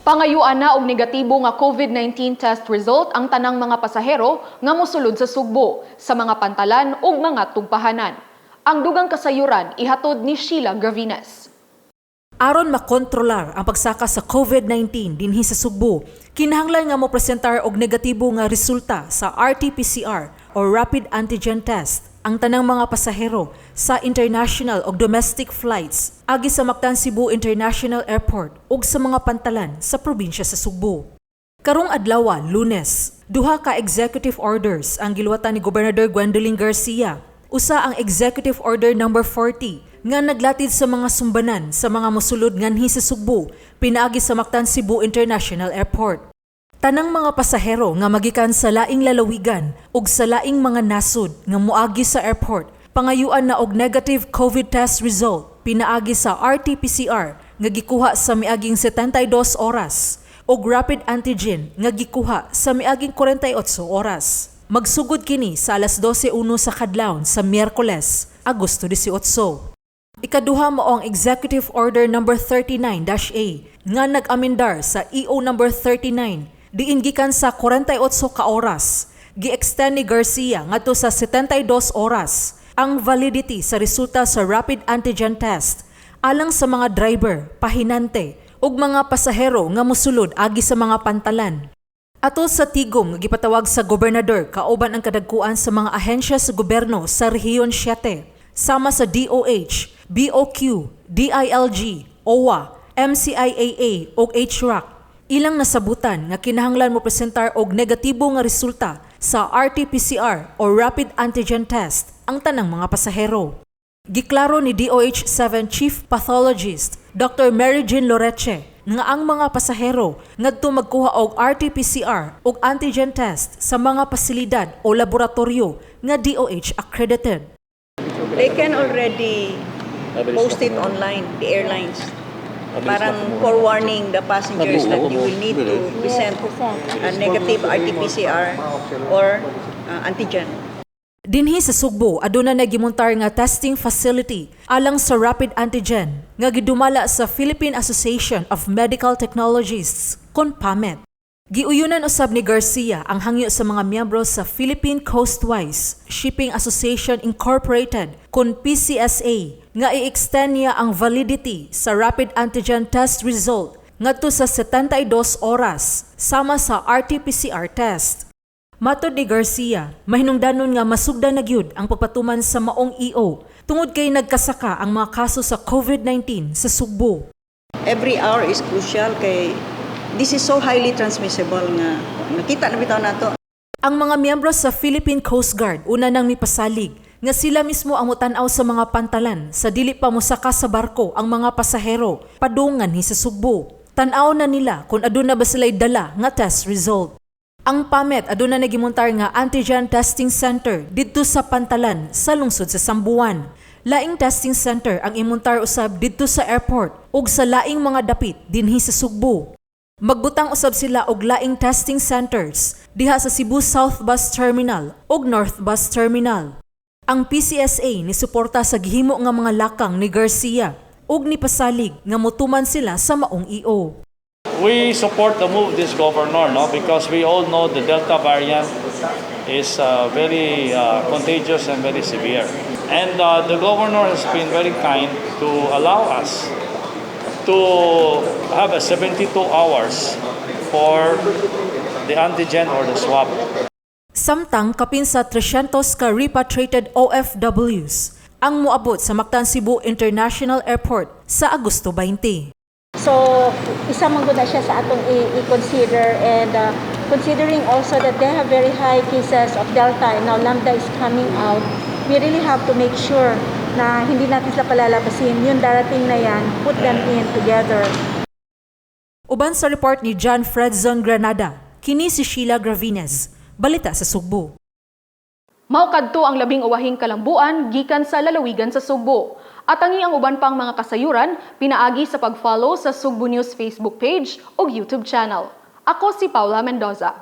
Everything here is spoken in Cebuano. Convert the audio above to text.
Pangayuan na og negatibo nga COVID-19 test result ang tanang mga pasahero nga mosulod sa Sugbo sa mga pantalan ug mga tugpahanan. Ang dugang kasayuran ihatod ni Sheila Gravines. Aron makontrolar ang pagsaka sa COVID-19 dinhi sa Sugbo, kinahanglan nga mo presentar og negatibo nga resulta sa RT-PCR o Rapid Antigen Test ang tanang mga pasahero sa international ug domestic flights agi sa Mactan Cebu International Airport ug sa mga pantalan sa probinsya sa Sugbo. Karong adlaw, Lunes, duha ka executive orders ang giluwatan ni Gobernador Gwendolyn Garcia. Usa ang Executive Order Number 40 nga naglatid sa mga sumbanan sa mga mosulod nganhi sa Sugbo pinaagi sa Mactan Cebu International Airport. Tanang mga pasahero nga magikan sa laing lalawigan ug sa laing mga nasod nga moagi sa airport, pangayuan na og negative COVID test result pinaagi sa RT-PCR nga gikuha sa miaging 72 oras ug rapid antigen nga gikuha sa miaging 48 oras. Magsugod kini sa alas 12:01 sa kadlawon sa Miyerkules, Agosto 18. Ikaduha mao ang Executive Order Number 39-A nga nag-amendar sa EO Number 39 diin gikan sa 48 ka oras gi-extend ni Garcia ngadto sa 72 oras ang validity sa resulta sa rapid antigen test alang sa mga driver, pahinante ug mga pasahero nga mosulod agi sa mga pantalan. Atol sa tigom nga gipatawag sa gobernador kauban ang kadagkuan sa mga ahensya sa gobyerno sa Rehiyon 7, sama sa DOH, BOQ, DILG, OWWA, MCIAA ug HRAC. Ilang nasabutan nga kinahanglan mo presentar og negatibo nga resulta sa RT-PCR o rapid antigen test ang tanang mga pasahero. Giklaro ni DOH 7 Chief Pathologist Dr. Mary Jean Loreche nga ang mga pasahero ngadto magkuha og RT-PCR ug antigen test sa mga pasilidad o laboratorio nga DOH accredited. They can already post it online, the airlines. Parang forewarning the passengers that you will need to present a negative RT-PCR or antigen. Dinhi sa Sugbo, aduna na gimontar nga testing facility alang sa rapid antigen nga gidumala sa Philippine Association of Medical Technologists kon PAMET. Giuyunan usab ni Garcia ang hangyo sa mga miyembro sa Philippine Coastwise Shipping Association Incorporated kon PCSA nga i-extend niya ang validity sa rapid antigen test result ngadto sa 72 oras sama sa RT-PCR test. Matod ni Garcia, mahinungdanon nga masugdan na gyud ang pagpatuman sa maong EO tungod kay nagkasaka ang mga kaso sa COVID-19 sa Sugbo. Every hour is crucial kay this is so highly transmissible nga nakita na bitaw nato. Ang mga miyembro sa Philippine Coast Guard una nang mipasalig nga sila mismo ang mutan-aw sa mga pantalan sa dili pa mosaka sa barko ang mga pasahero padung nganhi sa Sugbo. Tan-aw na nila kung aduna ba sila'y dala nga test result. Ang PAMET aduna na gimontar nga antigen testing center didto sa pantalan sa lungsod sa Samboan. Laing testing center ang imontar usab didto sa airport ug sa laing mga dapit dinhi sa Sugbo. Magbutang usab sila og laing testing centers diha sa Cebu South Bus Terminal ug North Bus Terminal. Ang PCSA ni suporta sa gihimo nga mga lakang ni Garcia ug nipasalig nga motuman sila sa maong EO. We support the move of this governor, no, because we all know the Delta variant is very contagious and very severe. And the governor has been very kind to allow us to have a 72 hours for the antigen or the swab. Samtang kapin sa 300 ka repatriated OFWs ang moabot sa Mactan Cebu International Airport sa Agosto 20. So, isa man gud na siya sa atong i-consider and considering also that they have very high cases of Delta and now Lambda is coming out, we really have to make sure na hindi natin sila palalabasin. Yung darating na yan, put them in together. Uban sa report ni John Fredzon Granada, kini si Sheila Gravines. Balita sa Sugbo. Mao kadto ang labing uwahing kalambuan gikan sa lalawigan sa Sugbo. Atangi ang uban pang mga kasayuran pinaagi sa pag-follow sa Sugbo News Facebook page ug YouTube channel. Ako si Paula Mendoza.